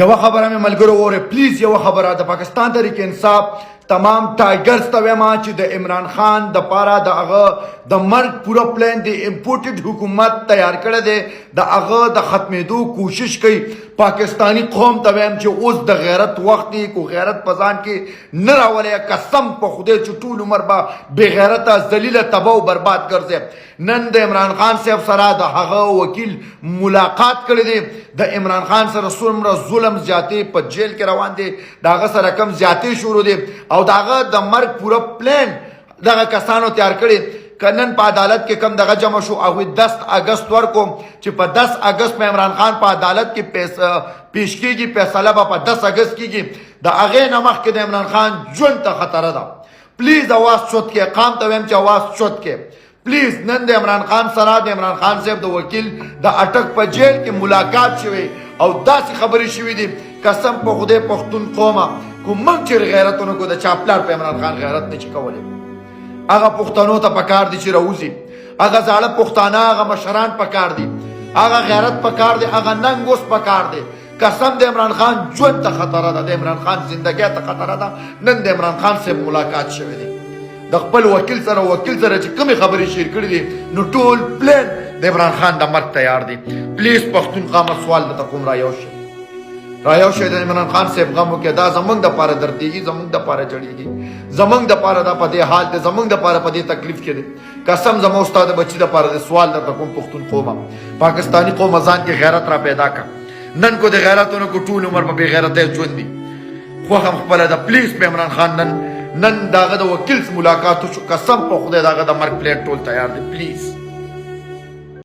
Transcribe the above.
یوه خبره مې ملګرو وره پلیز، یوه خبره د پاکستان تحریک انصاف تمام ټایګرز ته وایم چې د عمران خان د پاره د هغه د مرګ پوره پلان دی امپورټډ حکومت تیار کړی دی، د هغه د ختمېدو کوشش کوي. پاکستانی قوم ته وایم چې اوس د غیرت وخت دی، کو غیرت په ځان کې نه راولې، قسم په خدای چې ټول عمر به بې غیرته، ذلیله، تباه او برباد ګرځي. نن د عمران خان صاحب سره د هغه وکیل ملاقات کړی دی. د عمران خان سره څومره ظلم زیاتې په جیل کې روان دی، د هغه سره کم زیاتې شروع دی او د هغه د مرګ پوره پلان دغه کسانو تیار کړی. کنن په عدالت کې کم دغه جمع شو، هغوی 10 اگست ورکو چې په 10 اگست په عمران خان په عدالت کې پیش کیږي، فیصله به په 10 اگست کیږي. د هغې نه مخکې د عمران خان ژوند ته خطر ده. پلیز اواز چوت کې، قام ته وایم چې اواز چوت کې پلیز. نن د عمران خان سره د عمران خان صاحب د وکیل د اټک په جیل کې ملاقات شوی او داسې خبرې شوې دي. قسم په خدای، پښتون قومه، کوم موږ چې غیرتونه کو، د چا پلار په عمران خان غیرت نه کولی. هغه پښتنو ته پکار دي چې راوځي، هغه زاړه پښتانه، هغه مشران پکار دي، هغه غیرت پکار دی، هغه ننګ اوس پکار دی. قسم د عمران خان ژوند ته خطر ده، د عمران خان زندګۍ ته خطر ده. نن د عمران خان صاحب ملاقات شوی دی د خپل وکیل سره، وکیل سره چې کومې خبرې شیر کړې دي، نو ټول پلان د عمران خان د مرګ تیار دی. پلیز پښتون قام، سوال درته کوم، را یو شي، را یو شي، د عمران خان صاحب غم وکړي. دا زمونږ د پاره دردیږي، زمونږ د پاره جړیږي، زمونږ د پاره دا په دې حال دی، زمونږ د پاره په دې تکلیف کې دی. قسم زمو استاد بچی د پاره د سوال درته کوم. پښتون قومه، پاکستانی قوم، ځان کې غیرت را پیدا کا. نن کو د غیرتونو کو، ټول عمر په بے غیرته ژوند دي. خو هم خپل د پلیز په عمران خان نن داغه د وکیل ملاقات شو. قسم په خدای داغه د مرګ پلان ټول تیار دی. پلیز.